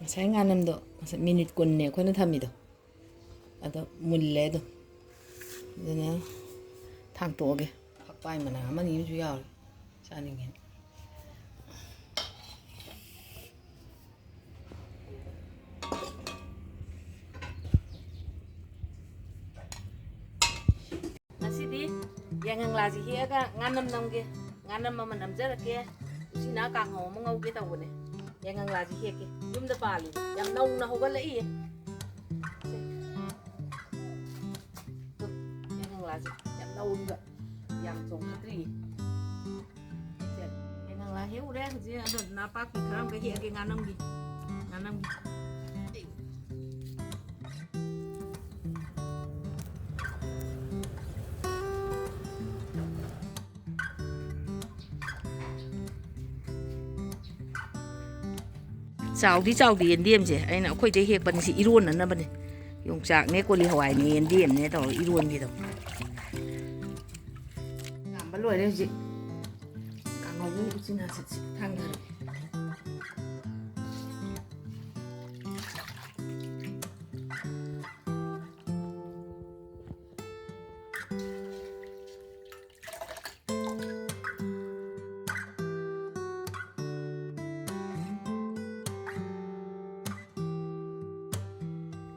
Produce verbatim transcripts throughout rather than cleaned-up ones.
ꯉꯁꯥꯏ ꯉꯥꯅꯝꯗꯣ ꯉꯁꯥꯏ ꯃꯤꯅꯤꯠ ꯀꯨꯟꯅꯦ ꯑꯩꯈꯣꯏꯅ ꯊꯝꯃꯤꯗꯣ, ꯑꯗꯣ ꯃꯨꯜꯂꯦ ꯑꯗꯨꯝ꯫ ꯑꯗꯨꯅ ꯊꯥꯡꯇꯣꯛꯑꯒꯦ꯫ ꯐꯛꯄꯥꯏ ꯃꯅꯥ ꯑꯃꯅꯤ ꯑꯃꯁꯨ ꯌꯥꯎꯔꯤ, ꯆꯥꯅꯤꯡꯉꯦ꯫ ꯉꯁꯤꯗꯤ ꯌꯥꯏꯉꯪꯂꯥꯁꯤ ꯍꯦꯛꯑꯒ ꯉꯥꯅꯝ ꯅꯝꯒꯦ꯫ ꯉꯥꯅꯝ ꯑꯃ ꯅꯝꯖꯔꯛꯀꯦ꯫ ꯎꯆꯤꯅꯥ ꯀꯥꯡꯍꯧ ꯑꯃ ꯉꯧꯒꯦ ꯇꯧꯕꯅꯦ꯫ ꯌꯥꯏꯉꯪꯂꯥꯁꯤ ꯍꯦꯛꯀꯦ꯫ ꯌꯨꯝꯗ ꯄꯥꯜꯂꯤ꯫ ꯌꯥꯝ ꯅꯧꯅ ꯍꯧꯒꯠꯂꯛꯏꯌꯦ꯫ ꯁꯦ꯫ ꯇꯨ, ꯌꯥꯏꯉꯪꯂꯥꯁꯦ ꯌꯥꯝ ꯅꯧꯔꯤꯕ꯫ ꯌꯥꯝ ꯆꯣꯡꯈꯠꯇ꯭ꯔꯤꯌꯦ꯫ ꯁꯦ, ꯌꯥꯏꯉꯪꯂꯥ ꯍꯦꯛꯎꯔꯦ ꯍꯧꯖꯤꯛ꯫ ꯑꯗꯣ ꯅꯥꯄꯥꯛꯄꯤ ꯈꯔ ꯑꯃꯒ ꯍꯦꯛꯑꯒꯦ ꯉꯥꯅꯝꯒꯤ꯫ ꯉꯥꯅꯝꯒꯤ꯫ ꯆꯥꯎꯗꯤ ꯆꯥꯎꯗꯦ ꯌꯦꯟꯗꯦꯝꯁꯦ, ꯑꯩꯅ ꯑꯩꯈꯣꯏꯗꯩ ꯍꯦꯛꯄꯅꯤ꯫ ꯁꯤ ꯏꯔꯣꯟꯅꯅꯕꯅꯦ꯫ ꯌꯣꯡꯆꯥꯛꯅꯦ, ꯀꯣꯂꯤ ꯍꯋꯥꯏꯅꯦ, ꯌꯦꯟꯗꯦꯝꯅꯦ ꯇꯧꯔꯒ ꯏꯔꯣꯟꯒꯦ ꯇꯧꯕ꯫ ꯆꯥꯝꯕ ꯂꯣꯏꯔꯦ ꯍꯧꯖꯤꯛ꯫ ꯀꯥꯡꯍꯧꯒꯤ ꯎꯆꯤꯅꯥꯁꯤꯠꯁꯤ ꯊꯥꯡꯗꯔꯒꯦ꯫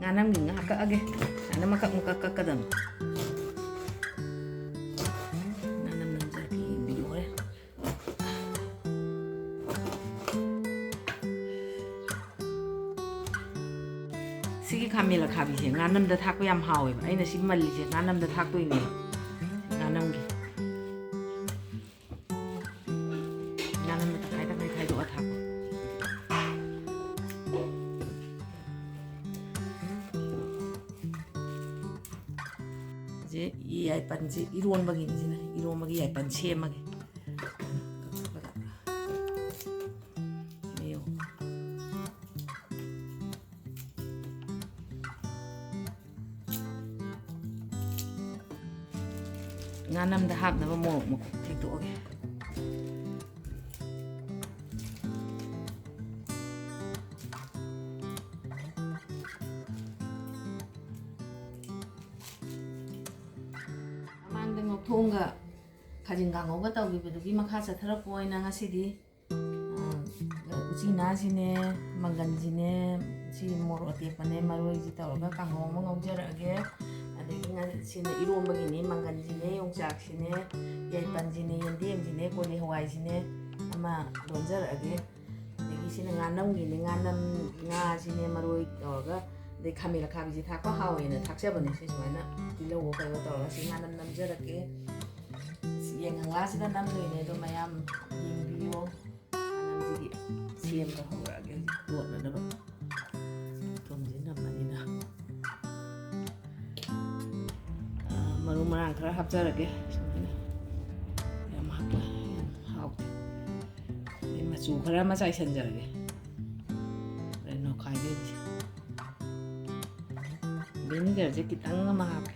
ꯉꯥꯅꯝꯒꯤ ꯉꯥ ꯀꯛꯑꯒꯦ꯫ ꯉꯥꯅꯝ ꯃꯀꯛ ꯃꯀꯛ ꯀꯛꯀꯗꯕꯅꯤ꯫ ꯉꯥꯅꯝ ꯅꯝꯖꯔꯛꯀꯦ, ꯌꯦꯡꯕꯤꯌꯨ ꯍꯣꯔꯦꯟ꯫ ꯁꯤꯒꯤ ꯈꯥꯃꯦꯟ ꯑꯈꯥꯕꯤꯁꯦ ꯉꯥꯅꯝꯗ ꯊꯥꯛꯄ ꯌꯥꯝ ꯍꯥꯎꯋꯦꯕ꯫ ꯑꯩꯅ ꯁꯤ ꯃꯜꯂꯤꯁꯦ ꯉꯥꯅꯝꯗ ꯊꯥꯛꯇꯣꯏꯅꯦ꯫ ꯉꯥꯅꯝꯒꯤ꯫ ꯉꯥꯅꯝꯗ ꯇꯪꯈꯥꯏ ꯇꯪꯈꯥꯏ ꯈꯥꯏꯗꯣꯛꯑ ꯊꯥꯛꯄ꯫ ꯁꯤ ꯌꯥꯏꯄꯟꯁꯤ ꯏꯔꯣꯟꯕꯒꯤꯅꯤ, ꯁꯤꯅ ꯏꯔꯣꯟꯕꯒꯤ ꯌꯥꯏꯄꯟ ꯁꯦꯝꯃꯒꯦ꯫ ꯌꯦꯡꯉꯣ꯫ ꯉꯥꯅꯝꯗ ꯍꯥꯞꯅꯕ ꯃꯣꯔꯣꯛ ꯃꯀꯨꯞ ꯊꯦꯛꯇꯣꯛꯑꯒꯦ꯫ ꯉꯧꯊꯣꯛꯑꯒ ꯈꯥꯖꯤꯡ ꯀꯥꯡꯉꯧꯒ ꯇꯧꯈꯤꯕꯗꯨꯒꯤ ꯃꯈꯥ ꯆꯠꯊꯔꯛꯄ ꯑꯣꯏꯅ ꯉꯁꯤꯗꯤ, ꯑ, ꯎꯆꯤꯅꯥꯁꯤꯅꯦ, ꯃꯪꯒꯟꯁꯤꯅꯦ, ꯁꯤ ꯃꯣꯔꯣꯛ ꯑꯇꯦꯛꯄꯅꯦ, ꯃꯔꯣꯏꯁꯤ ꯇꯧꯔꯒ ꯀꯥꯡꯍꯧ ꯑꯃ ꯉꯧꯖꯔꯛꯑꯒꯦ꯫ ꯑꯗꯒꯤ ꯉ-, ꯁꯤꯅ ꯏꯔꯣꯝꯕꯒꯤꯅꯤ, ꯃꯪꯒꯟꯁꯤꯅꯦ, ꯌꯣꯡꯆꯥꯛꯁꯤꯅꯦ, ꯌꯥꯏꯄꯟꯁꯤꯅꯦ, ꯌꯦꯟꯗꯦꯝꯁꯤꯅꯦ, ꯀꯣꯂꯤ ꯍꯋꯥꯏꯁꯤꯅꯦ ꯑꯃ ꯂꯣꯟꯖꯔꯛꯑꯒꯦ꯫ ꯑꯗꯒꯤ ꯁꯤꯅ ꯉꯥꯅꯝꯒꯤꯅꯦ, ꯉꯥꯅꯝ ꯉꯥꯁꯤꯅꯦ, ꯃꯔꯣꯏ ꯇꯧꯔꯒ, ꯑꯗꯩ ꯈꯥꯃꯦꯟ ꯑꯈꯥꯕꯤꯁꯦ ꯊꯥꯛꯄ ꯍꯥꯎꯋꯦꯅ ꯊꯥꯛꯆꯕꯅꯦ꯫ ꯁꯤ ꯁꯨꯃꯥꯏꯅ ꯇꯤꯜꯍꯧ ꯀꯩꯅꯣ ꯇꯧꯔꯒ ꯁꯤ ꯉꯥꯅꯝ ꯅꯝꯖꯔꯛꯀꯦ꯫ ꯌꯦꯟ ꯈꯪꯂꯥꯁꯤꯗ ꯅꯝꯗꯣꯏꯅꯦ, ꯑꯗꯣ ꯃꯌꯥꯝ ꯌꯦꯡꯕꯤꯌꯣ꯫ ꯃꯅꯝꯁꯤꯗꯤ ꯁꯦꯝꯕ ꯍꯧꯔꯛꯑꯒꯦ ꯍꯧꯖꯤꯛ ꯇꯣꯠꯅꯅꯕ꯫ ꯊꯨꯝꯁꯤ ꯅꯝꯕꯅꯤꯅ꯫ ꯑꯥ, ꯃꯔꯨ ꯃꯔꯥꯡ ꯈꯔ ꯍꯥꯞꯆꯔꯒꯦ꯫ ꯁꯨꯃꯥꯏꯅ ꯌꯥꯝ ꯍꯥꯞꯄ ꯌꯥꯝ ꯍꯥꯎꯇꯦ꯫ ꯑꯗꯩ ꯃꯆꯨ ꯈꯔ ꯑꯃ ꯆꯥꯏꯁꯤꯟꯖꯔꯒꯦ꯫ ꯍꯣꯔꯦꯟ ꯅꯣꯏꯈꯥꯏꯗꯣꯏꯅꯤ꯫ ꯚꯤꯅꯤꯒꯔꯁꯦ ꯈꯤꯇꯪ ꯑꯃ ꯍꯥꯞꯀꯦ꯫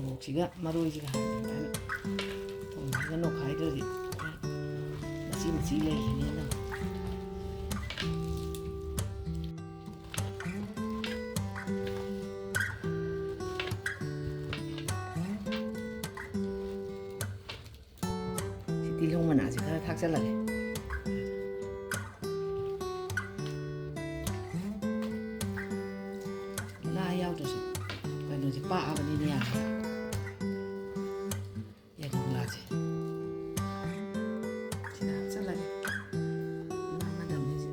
ꯃꯣꯔꯣꯛꯁꯤꯒ ꯃꯔꯣꯏꯁꯤꯒ ꯍꯥꯟꯅ ꯑꯗꯨꯃꯥꯏꯅ ꯊꯣꯡꯉꯒ ꯅꯣꯏꯈꯥꯏꯗ꯭ꯔꯗꯤ ꯃꯆꯤ ꯃꯆꯤ ꯂꯩꯈꯤꯅꯦꯅ꯫ ꯁꯤ ꯇꯤꯜꯍꯧ ꯃꯅꯥꯁꯦ ꯈꯔ ꯊꯥꯛꯆꯜꯂꯒꯦ꯫ ꯉꯥ ꯌꯥꯎꯗ꯭ꯔꯁꯨ ꯀꯩꯅꯣꯁꯦ ꯄꯥꯛꯑꯕꯅꯤꯅ ꯌꯥꯔꯦ꯫ ꯌꯦꯔꯨꯝ ꯉꯥꯁꯦ ꯁꯤꯗ ꯍꯥꯞꯆꯜꯂꯒꯦ꯫ ꯉꯥ ꯃꯅꯝꯁꯦ꯫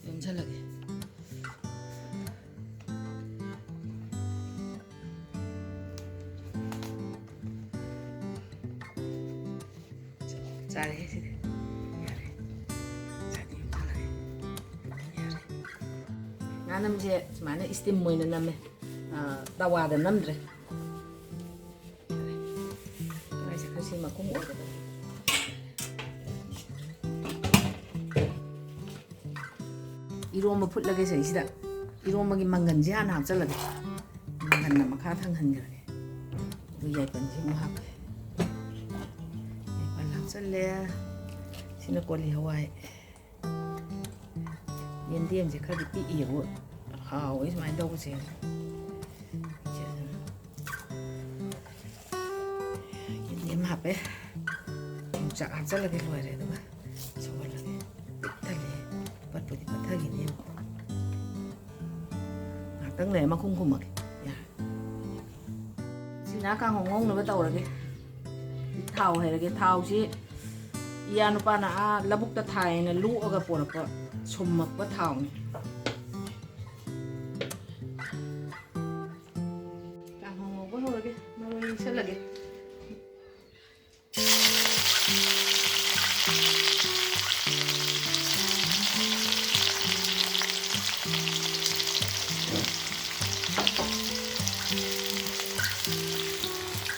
ꯌꯣꯝꯁꯜꯂꯒꯦ꯫ ꯆꯥꯔꯦ ꯁꯤꯗꯤ꯫ ꯌꯥꯔꯦ꯫ ꯆꯥꯅꯤ ꯌꯣꯝꯁꯜꯂꯒꯦ꯫ ꯌꯥꯔꯦ꯫ ꯉꯥꯅꯝꯁꯦ ꯁꯨꯃꯥꯏꯅ steam ꯑꯣꯏꯅ ꯅꯝꯃꯦ꯫ ꯑ, ꯇꯋꯥꯗ ꯅꯝꯗ꯭ꯔꯦ꯫ ꯌꯥꯔꯦ꯫ ꯀꯗꯥꯏ ꯆꯠꯈ꯭ꯔꯦ? ꯁꯤ ꯃꯈꯨꯝ ꯑꯣꯏꯒꯗꯕꯅꯤ꯫ ꯏꯔꯣꯝꯕ ꯐꯨꯠꯂꯒꯦ ꯁꯤꯗꯩꯁꯤꯗ꯫ ꯏꯔꯣꯝꯕꯒꯤ ꯃꯪꯒꯟꯁꯦ ꯍꯥꯟꯅ ꯍꯥꯞꯆꯜꯂꯒꯦ꯫ ꯃꯪꯒꯟꯅ ꯃꯈꯥ ꯊꯪꯍꯟꯈ꯭ꯔꯒꯦ꯫ ꯑꯗꯨ ꯌꯥꯏꯄꯟꯁꯤ ꯑꯃꯨꯛ ꯍꯥꯞꯀꯦ꯫ ꯌꯥꯏꯄꯟ ꯍꯥꯞꯆꯜꯂꯦ꯫ ꯁꯤꯅ ꯀꯣꯂꯤ ꯍꯋꯥꯏ꯫ ꯌꯦꯟꯗꯦꯝꯁꯦ ꯈꯔꯗꯤ ꯄꯤꯛꯏꯌꯦꯕꯨ, ꯍꯥꯎꯋꯦ ꯁꯨꯃꯥꯏꯅ ꯇꯧꯕꯁꯦ꯫ ꯌꯦꯟꯗꯦꯝ ꯍꯥꯞꯄꯦ꯫ ꯌꯣꯡꯆꯥꯛ ꯍꯥꯞꯆꯜꯂꯒꯦ, ꯂꯣꯏꯔꯦ꯫ ꯑꯗꯨꯒ ꯁꯧꯍꯜꯂꯒꯦ꯫ ꯄꯤꯛ ꯊꯜꯂꯦ꯫ ꯄꯠꯄꯨꯗꯤ ꯄꯠꯊꯈꯤꯅꯦꯕ꯫ ꯉꯥꯏꯍꯥꯛꯇꯪ ꯂꯩꯔ ꯃꯈꯨꯝ ꯈꯨꯝꯃꯒꯦ꯫ ꯌꯥꯔꯦ꯫ ꯁꯤꯅ ꯀꯥꯡꯍꯧ ꯉꯧꯅꯕ ꯇꯧꯔꯒꯦ꯫ ꯊꯥꯎ ꯍꯩꯔꯒꯦ꯫ ꯊꯥꯎꯁꯤ ꯏꯌꯥ ꯅꯨꯄꯥꯅ ꯑꯥ ꯂꯧꯕꯨꯛꯇ ꯊꯥꯏꯅ ꯂꯣꯛꯑꯒ ꯄꯣꯔꯛꯄ, ꯁꯨꯝꯃꯛꯄ ꯊꯥꯎꯅꯤ꯫ ꯀꯥꯡꯍꯧ ꯉꯧꯕ ꯍꯧꯔꯒꯦ꯫ ꯃꯔꯣꯏ ꯍꯩꯁꯜꯂꯒꯦ꯫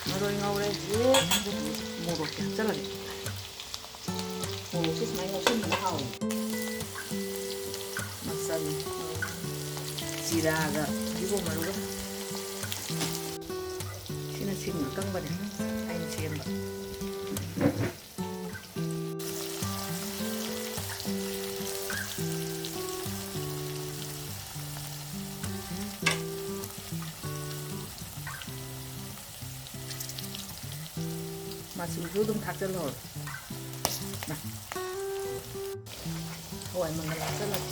ꯃꯔꯣꯏ ꯉꯧꯔꯦ꯫ ꯍꯧꯖꯤꯛ ꯃꯣꯔꯣꯛꯁꯦ ꯍꯥꯞꯆꯜꯂꯒꯦ꯫ ꯃꯣꯔꯣꯛꯁꯦ ꯁꯨꯃꯥꯏꯅ ꯉꯧꯁꯟꯕꯅ ꯍꯥꯎꯋꯦ꯫ ꯃꯆꯜ, ꯖꯤꯔꯥꯒ ꯐꯗꯤꯒꯣꯝ ꯃꯔꯨꯒ꯫ ꯁꯤꯅ ꯁꯤꯡ ꯑꯀꯪꯕꯅꯦ ꯑꯩꯅ ꯁꯦꯝꯕ꯫ ꯃꯆꯨꯁꯨ ꯑꯗꯨꯝ ꯊꯥꯛꯆꯜꯍꯧꯔꯣ꯫ ꯃꯥ꯫ ꯍꯋꯥꯏ ꯃꯪꯒꯜ ꯍꯥꯞꯆꯜꯂꯒꯦ꯫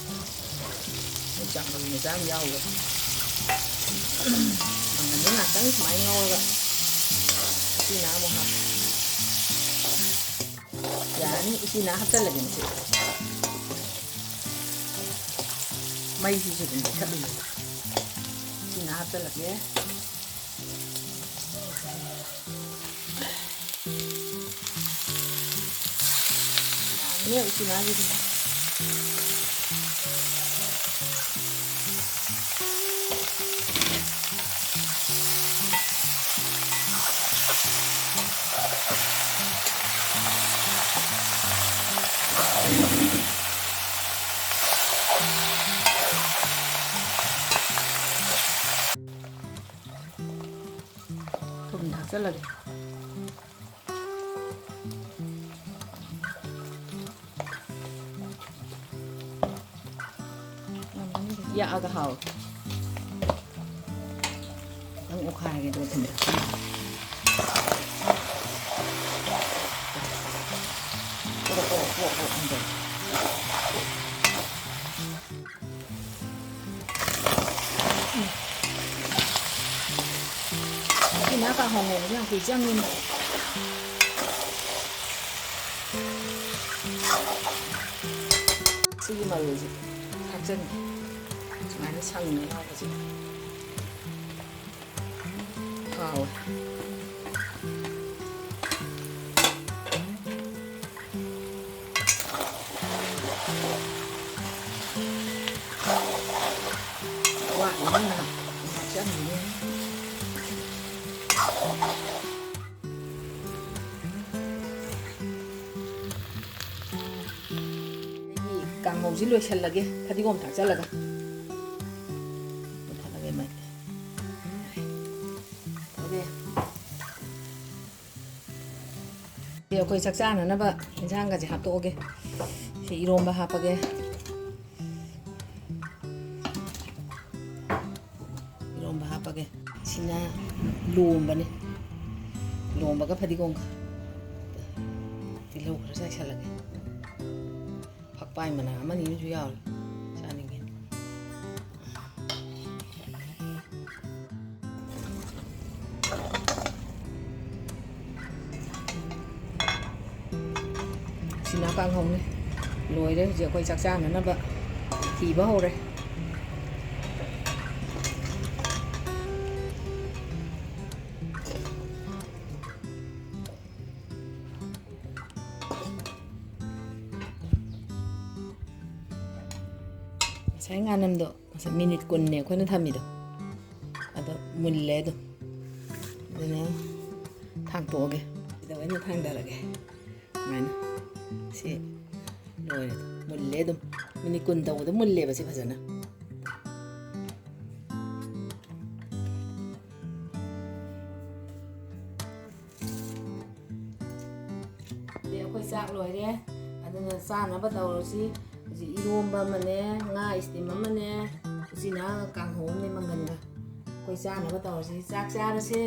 ꯌꯣꯡꯆꯥꯛ ꯃꯔꯨ ꯃꯆꯥ ꯑꯃ ꯌꯥꯎꯔꯦ꯫ ꯃꯪꯒꯜꯗꯣ ꯉꯥꯛꯇꯪ ꯁꯨꯃꯥꯏꯅ ꯉꯧꯔꯒ ꯎꯆꯤꯅꯥ ꯑꯃꯨꯛ ꯍꯥꯞꯄꯦ꯫ ꯌꯥꯔꯅꯤ, ꯎꯆꯤꯅꯥ ꯍꯥꯞꯆꯜꯂꯒꯦ ꯃꯁꯤ꯫ ꯃꯩꯁꯤꯁꯨ ꯑꯗꯨꯝ ꯂꯩꯈꯠꯂꯤꯅꯦ꯫ ꯎꯆꯤꯅꯥ ꯍꯥꯞꯆꯜꯂꯒꯦ꯫ ꯌꯥꯝꯃꯤꯍꯦ ꯎꯆꯤꯅꯥꯒꯤꯗꯤ꯫ ꯆꯠꯂꯒꯦ꯫ ꯌꯥꯛꯑꯒ ꯍꯥꯎꯋꯦ꯫ ꯈꯤꯇꯪ ꯑꯣꯠꯈꯥꯏꯔꯒꯦ, ꯑꯗꯨꯒ ꯊꯨꯝ ꯊꯥꯛꯆꯤꯜꯂꯒꯦ꯫ ꯄꯣꯔꯣꯛ, ꯄꯣꯔꯣꯛ, ꯄꯣꯔꯣꯛ, ꯄꯣꯔꯣꯛ ꯍꯟꯊꯔꯦ꯫ ꯁꯤꯅ ꯀꯥꯡꯍꯧ ꯉꯧꯕꯗ ꯌꯥꯝ ꯀꯨꯏ ꯆꯪꯉꯤꯅꯦ꯫ ꯁꯤꯒꯤ ꯃꯔꯨꯁꯦ ꯊꯥꯛꯆꯟꯒꯦ꯫ ꯁꯨꯃꯥꯏꯅ ꯁꯪꯅ ꯌꯥꯎꯕꯁꯦ ꯍꯥꯎꯋꯦ꯫ ꯋꯥꯠꯂꯤꯉꯩ ꯉꯥꯏꯍꯥꯛ ꯆꯪꯉꯤꯉꯩ꯫ ꯑꯩꯒꯤ ꯀꯥꯡꯍꯧꯁꯤ ꯂꯣꯏꯁꯜꯂꯒꯦ, ꯐꯗꯤꯒꯣꯝ ꯊꯥꯛꯆꯜꯂꯒ꯫ ꯃꯨꯊꯠꯂꯒꯦ ꯃꯩ꯫ ꯂꯣꯏꯔꯦ꯫ ꯑꯩꯈꯣꯏ ꯆꯥꯛ ꯆꯥꯅꯅꯕ ꯏꯟꯁꯥꯡꯒꯁꯦ ꯍꯥꯞꯇꯣꯛꯑꯒꯦ꯫ ꯁꯤ ꯏꯔꯣꯝꯕ ꯍꯥꯞꯄꯒꯦ꯫ ꯏꯔꯣꯝꯕ ꯍꯥꯞꯄꯒꯦ꯫ ꯁꯤꯅ ꯂꯣꯝꯕꯅꯤ꯫ ꯂꯣꯝꯕꯒ ꯐꯗꯤꯒꯣꯝꯒ꯫ ꯇꯤꯜꯍꯧ ꯈꯔ ꯆꯥꯏꯁꯜꯂꯒꯦ꯫ ꯐꯛꯄꯥꯏ ꯃꯅꯥ ꯑꯃꯅꯤ ꯑꯃꯁꯨ ꯌꯥꯎꯔꯤ꯫ ꯆꯥꯅꯤꯡꯉꯦ꯫ ꯁꯤꯅ ꯀꯥꯡꯍꯧꯅꯤ꯫ ꯂꯣꯏꯔꯦ꯫ ꯍꯧꯖꯤꯛ ꯑꯩꯈꯣꯏ ꯆꯥꯛ ꯆꯥꯅꯅꯕ ꯊꯤꯕ ꯍꯧꯔꯦ꯫ ꯉꯁꯥꯏ ꯉꯥꯅꯝꯗꯣ ꯉꯁꯥꯏ ꯃꯤꯅꯤꯠ ꯀꯨꯟꯅꯦ ꯑꯩꯈꯣꯏꯅ ꯊꯝꯃꯤꯗꯣ꯫ ꯑꯗꯣ ꯃꯨꯜꯂꯦ ꯑꯗꯨꯝ꯫ ꯑꯗꯨꯅ ꯊꯥꯡꯇꯣꯛꯑꯒꯦ꯫ ꯁꯤꯗ ꯑꯣꯏꯅ ꯊꯥꯡꯗꯔꯒꯦ꯫ ꯁꯨꯃꯥꯏꯅ꯫ ꯁꯤ ꯂꯣꯏꯔꯦ꯫ ꯃꯨꯜꯂꯦ ꯑꯗꯨꯝ꯫ ꯃꯤꯅꯤꯠ ꯀꯨꯟ ꯇꯧꯕꯗ ꯃꯨꯜꯂꯦꯕ ꯁꯤ ꯐꯖꯅ꯫ ꯆꯥꯛ ꯂꯣꯏꯔꯦ꯫ ꯑꯗꯨꯅ ꯆꯥꯅꯕ ꯇꯧꯔꯁꯤ꯫ ꯍꯧꯖꯤꯛ ꯏꯔꯣꯝꯕ ꯑꯃꯅꯦ, ꯉꯥ steam ꯑꯃꯅꯦ, ꯎꯆꯤꯅꯥ ꯀꯥꯡꯍꯧ ꯑꯃꯅꯦ, ꯃꯪꯒꯟꯒ꯫ ꯑꯩꯈꯣꯏ ꯆꯥꯅꯕ ꯇꯧꯔꯁꯤ꯫ ꯆꯥꯛ ꯆꯥꯔꯁꯦ꯫